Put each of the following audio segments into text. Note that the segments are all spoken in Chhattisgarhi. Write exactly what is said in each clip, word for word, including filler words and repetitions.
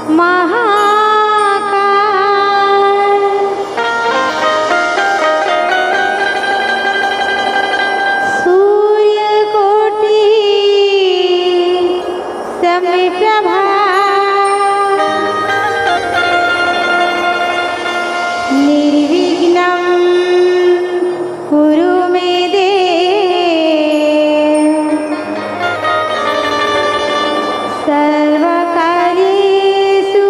महाकाल। सूर्यकोटि समप्रभा। निर्विघ्नं कुरु मे देव सर्वकार्येषु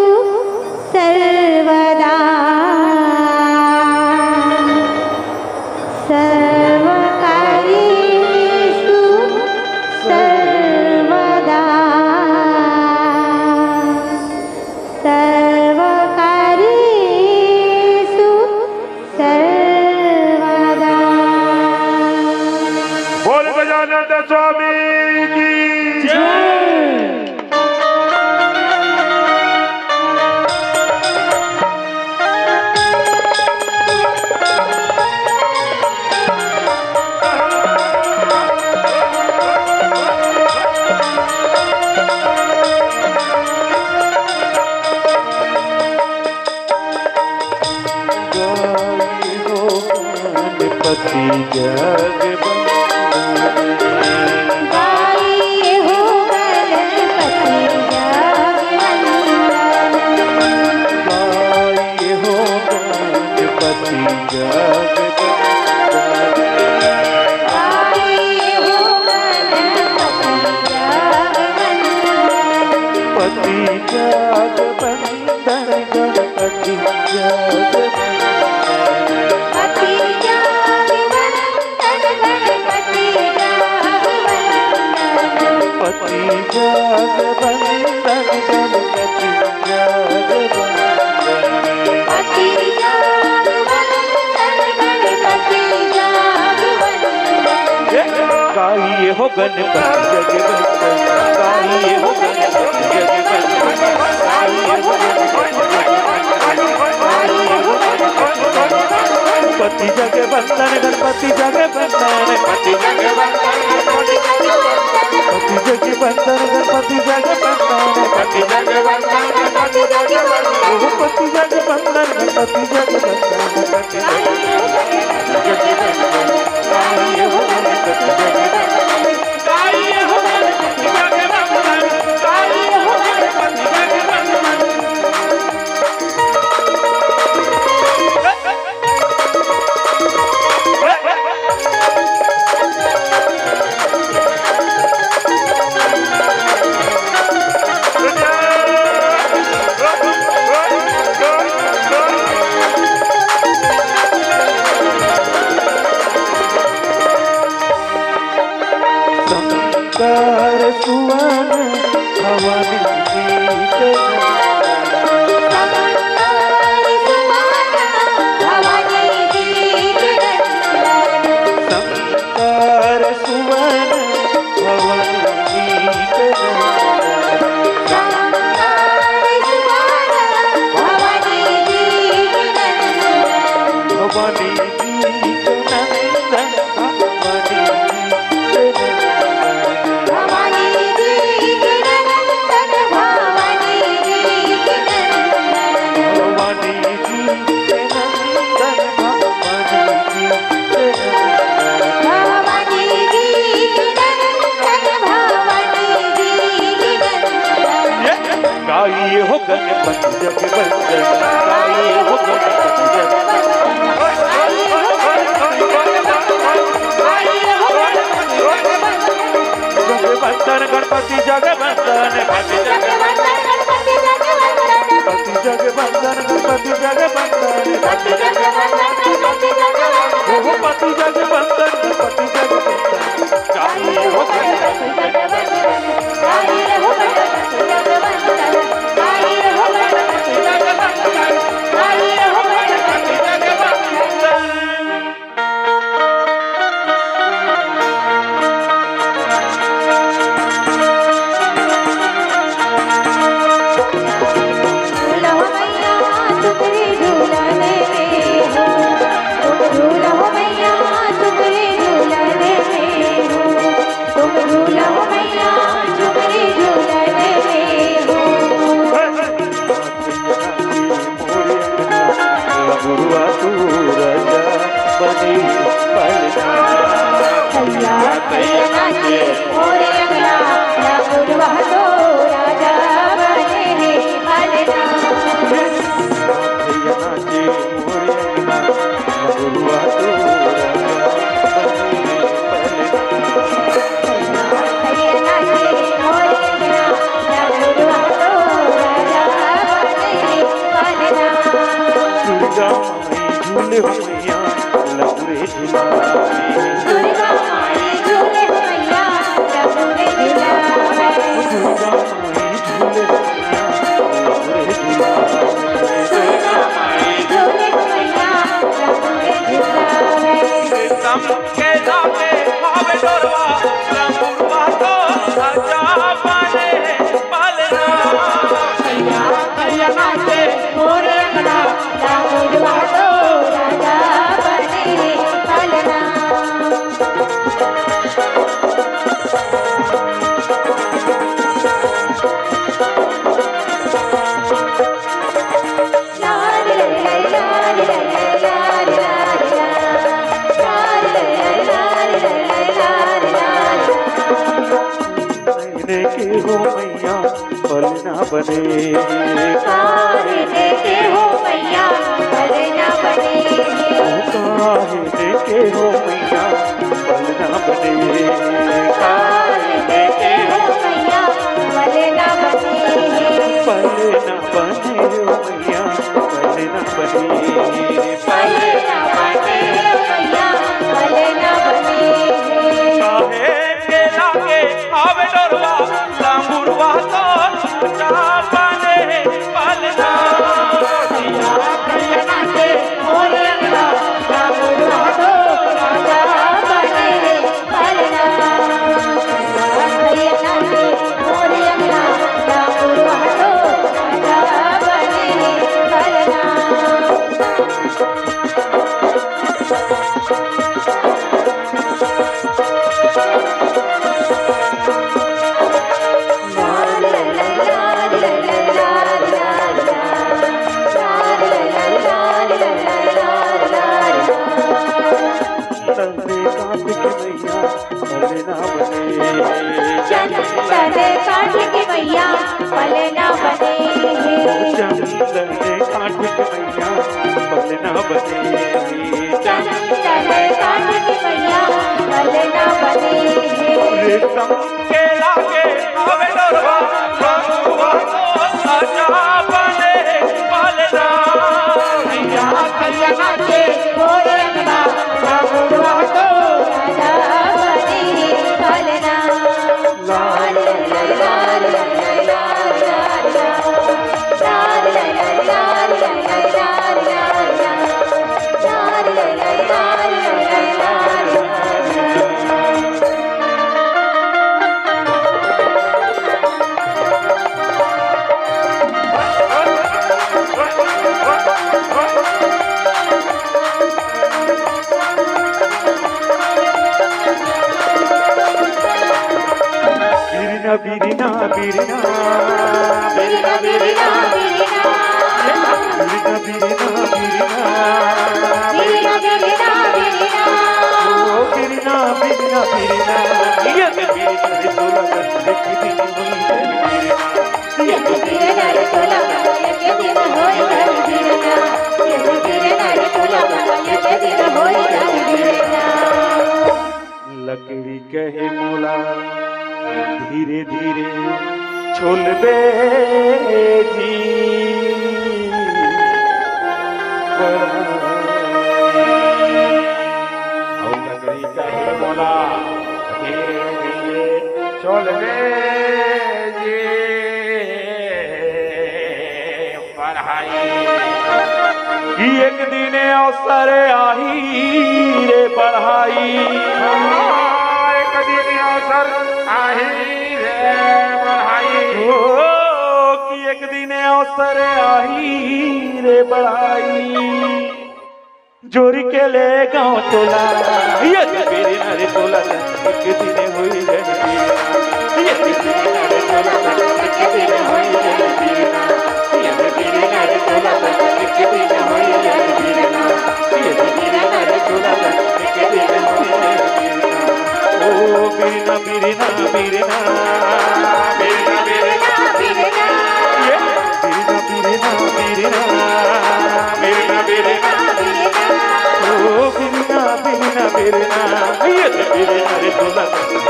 सर्वदा। सर्वकार्येषु सर्वदा। सर्वकार्येषु सर्वदा। बोल गजानन स्वामी की जय। गणपति जग वंदन। गाई हो गणपति जग वंदन। गाई हो गणपति जग वंदन। गाई हो गणपति जग वंदन। पति जग वंदन। गणपति जग वंदन। पति जग वंदन, गणपति जग वंदन। पति जग वंदन, गणपति जग वंदन। पति जग वंदन, गणपति जग वंदन। गाई हो गणपति जग वंदन, गाई हो गणपति जग वंदन, गाई हो गणपति जग वंदन, गाई हो गणपति जग वंदन। पति जग वंदन, गणपति जग वंदन, पति जग वंदन, गणपति जग वंदन, पति जग वंदन, गणपति जग वंदन, पति जग वंदन, गणपति जग वंदन, पति जग वंदन, गणपति जग वंदन, पति जग वंदन, गणपति जग वंदन। शंकर सुवन भवानी जी के नंदन। शंकर सुवन भवानी जी के नंदन। शंकर सुवन भवानी जी के नंदन। शंकर सुवन भवानी जी के नंदन। भवानी जी के नंदन। गाई हो गणपति जग वंदन, गाई हो गणपति जग वंदन। जग वंदन गणपति जग वंदन, गणपति जग वंदन, गणपति जग वंदन, गणपति जग वंदन, गणपति जग वंदन, गणपति जग वंदन, गणपति जग वंदन। ओ पति जग वंदन, गणपति जग वंदन। गाई हो गणपति जग वंदन। दुर्गा माई झूले हो मैया, डमरू झुलावे। दुर्गा माई झूले हो मैया, डमरू झुलावे। दुर्गा माई झूले हो मैया, डमरू झुलावे। शीशम के लागे हावे डोरवा, रंगुरवा तो राजा बने पलना। भैया, भैया नाचे मोरे अंगना, रंगुरवा तो राजा बने पलना। काहे देखे हो मैया, पलना बने। काहे देखे हो मैया, पलना बने। काहे देखे हो मैया, पलना बने। काहे देखे हो मैया, पलना बने। पलना बने हो मैया, पलना बने। पलना बने हो मैया, पलना बने। काहे के लागे हावे डोरवा, रंगुरवा तो राजा बने पलना। भैया, भैया नाचे मोरे अंगना, रंगुरवा तो राजा बने पलना। भैया नाचे मोरे अंगना, रंगुरवा तो राजा बने पलना। चंदन काठ के मैया, पलना बने। चंदन काठ के मैया, पलना बने। चंदन काठ के मैया, पलना बने। चंदन काठ के मैया, पलना बने। रेशम के लागे आवे डोरवा, रंगुरवा तो राजा बने पलना। भैया, भैया नाचे मोरे अंगना, रंगुरवा तो राजा बने पलना। बिरना, बिरना, बिरना। बिरना, बिरना, बिरना। बिरना, बिरना, बिरना। बिरना, बिरना, बिरना। ओ बिरना, बिरना, बिरना। ये बिरना रे तोला, एक दिन होई जाए बिरना। ये बिरना रे तोला, एक दिन होई जाए बिरना। ये बिरना रे तोला, एक दिन होई जाए बिरना। लकड़ी कहे मोला धीरे धीरे छोलबे जी। अउ लकड़ी कहे मोला धीरे धीरे छोलबे जी। पढ़ाई कि एक दिन अवसर आही रे पढ़ाई। हाँ, एक दिन अवसर आही रे पढ़ाई। ओ, कि एक दिन अवसर आही रे पढ़ाई। जोरी के ले गाँव टोला, ये बिरना रे तोला, एक दिन होई जाए बिरना। ये बिरना रे तोला, एक दिन होई जाए बिरना। ये बिरना रे तोला, एक दिन होई जाए बिरना। ये बिरना रे तोला, एक दिन होई जाए बिरना। ओ बिरना, बिरना, बिरना। बिरना, बिरना, बिरना। ये बिरना, बिरना, बिरना। बिरना, बिरना, बिरना। ओ बिरना, बिरना, बिरना। ये बिरना रे तोला,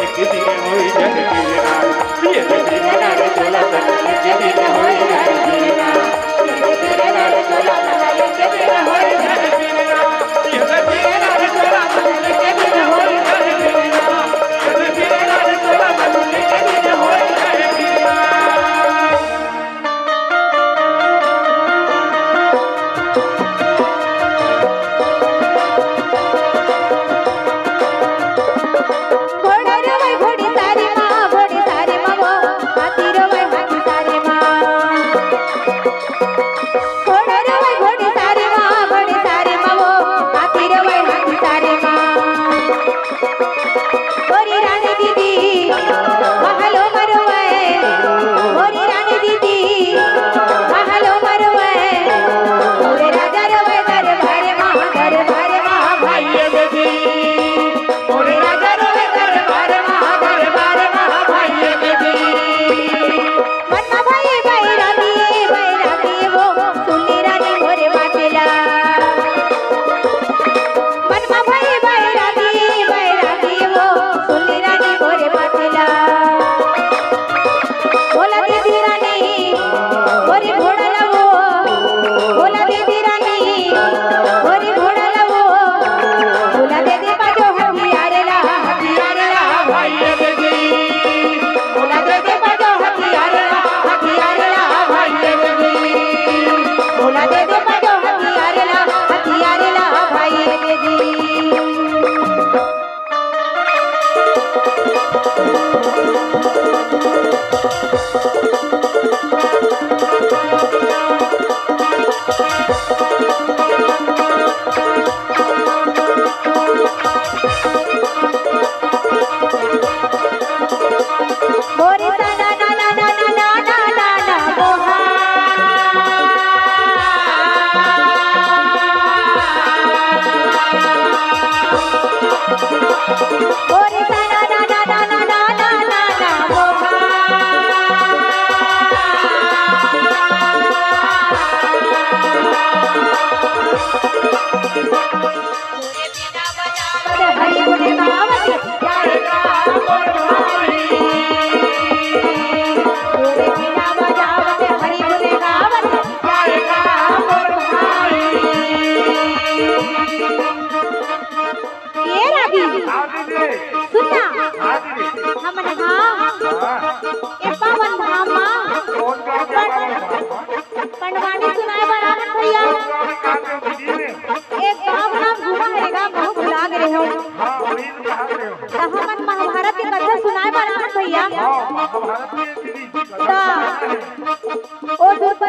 एक दिन होई जाए बिरना। ये बिरना रे तोला, एक दिन होई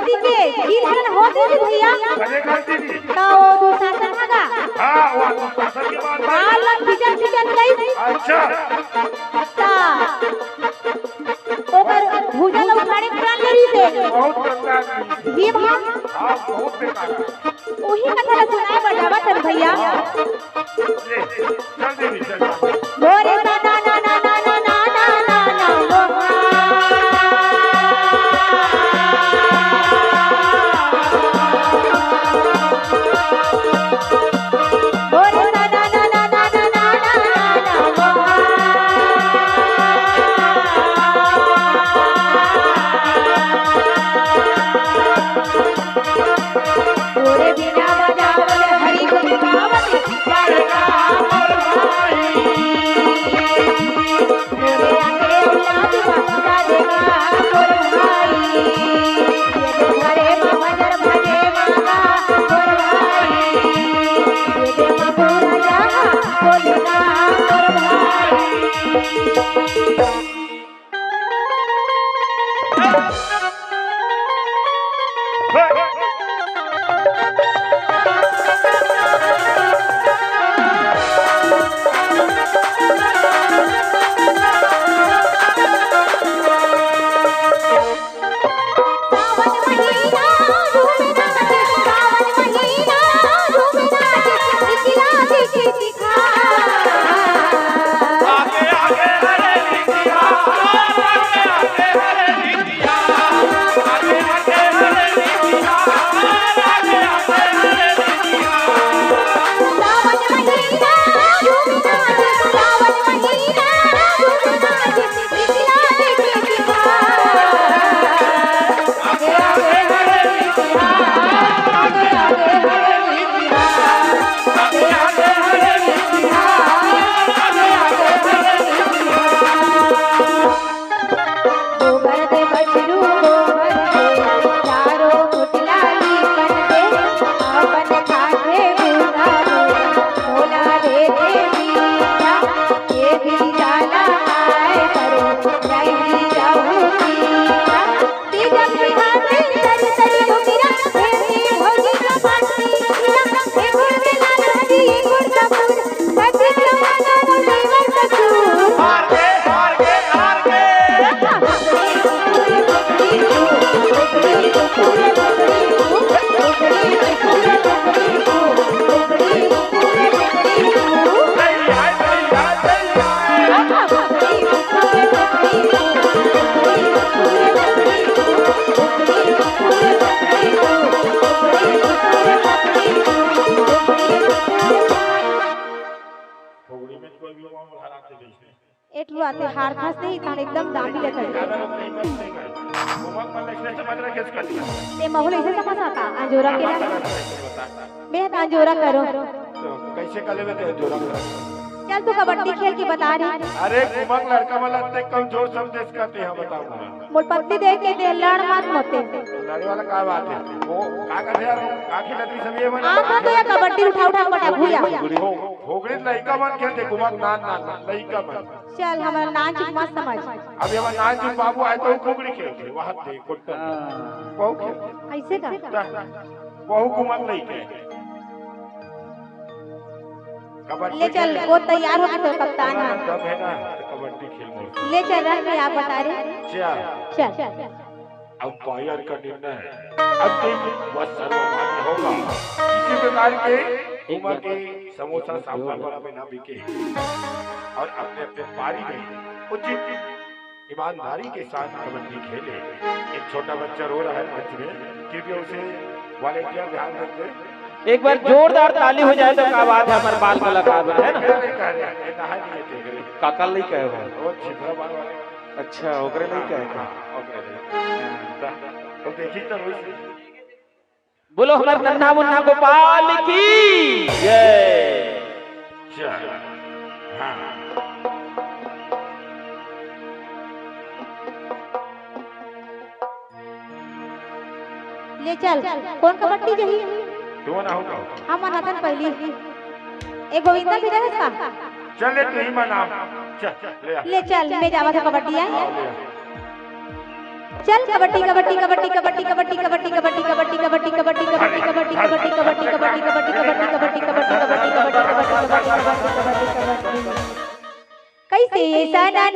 के दिन हरन होत रहिस भैया। अरे गलती जी। त वो दुशासन ह गा। हाँ, वो दुशासन के बाद में। बाल ला खींचत खींचत गइस। अच्छा। त ओकर भुजा ला उखाड़े के plan करिस हे। बहुत गंदा आदमी। ये भाग। हाँ, बहुत बेकार। उही कथा ला सुनाए बर जावत हन भैया। हाँ। ले, चल देवी, चल। बोरे सा ना ना ना ना ना ना ना ना ना ना वो। बोरे सा ना ना ना ना ना ना ना ना ना वो। तोरे बिना बजावल हरि गुण गावत, गावेगा मोर भाई। तोरे आगे लाज बा, गावेगा मोर भाई। ये घरे मा भजन भजे मागा मोर भाई। ये देवा पूरा जहां बोलेगा मोर भाई। गोबर दे बछरू गोबर दे, चारों कुटिया लीपन दे, अपन खाथे गुदा दे, मोला दे दे बीजा, ये बीजा ला काय करो, नहीं जाहू बीजा। बीजा के हाथे तरी तरी डोकिरा, हे हे भौजी का पाती, हे गुड़ में लाल हरी, हे गुड़ का पूर, फुगड़ी में कोई भी मामला हालात नहीं है। एटलू आथे हार खास नहीं, तान एकदम दाबी रहता है। ज्यादा लोग नहीं, बस नहीं गए। वो मत, मत ऐसे समझ रहे, किस कर दिया? ते माहौल ऐसे समझ आता, अंजोरा के ना। बता। मैं तो अंजोरा करो। तो कैसे कर लेवे ते अंजोरा करो? चल तू कबड्डी खेल के बता रही। अरे कुमक लड़का वाला ते कमजोर समझे इसका ते हम बताऊंगा। मोर पत्नी देख के दे लड़ मत मोते। लड़े वाला का बात है? वो का कर यार, का खेलत रही सब ये मन? आप तो या कबड्डी उठा उठा के पटा भूया। घोगड़ी लइका मन खेलते, कुमक नान नान लइका मन। चल, हमारा नान चुप मत समझ। अभी हमारा नान चुप बाबू आए तो घोगड़ी खेलते, वहां थे, कुट्टन। हाँ। बहू खेलते। ऐसे का? ता-, बहू कुमक नहीं के। कबड्डी ले चल, खेल। वो तैयार हो गए तो कप्तान हाँ, है। दम है ना, तो कबड्डी खेल मोर। ले चल, रन में आप बता रहे। चल। चल। अंपायर का निर्णय अंतिम व सर्वमान्य होगा। किसी प्रकार के एक उम्र बार के समोसा, एक बार साबुन, दो बार। वाला में ना बिके और अपने अपने पारी में उचित ईमानदारी के साथ कबड्डी खेले। एक छोटा बच्चा रो रहा है मंच में, कृपया उसे वॉलंटियर ध्यान रखें। एक बार जोरदार ताली हो जाए तो क्या बात है, हमारे बाल कलाकार बने, है ना? नहीं कह रहे, ये नहा नहीं है, देख रहे। काका नहीं कहे हो? वो छिपरा बाल वाले। अच्छा, ओकरे नहीं कहे का? हाँ, ओकरे नहीं। तो देखी तो वही से। बोलो हमारे नन्हा मुन्ना गोपाल की जय। चल, हाँ। ले चल, कौन कबड्डी जही? तू ना हो का? हम मनातन पहली। ए गोविंदा भी रहस का? चल ले, तू ही मना। चल, ले आ। ले चल, मैं जावा था कबड्डी आए। हाँ, ले आ। चल कबड्डी, कबड्डी, कबड्डी, कबड्डी, कबड्डी, कबड्डी,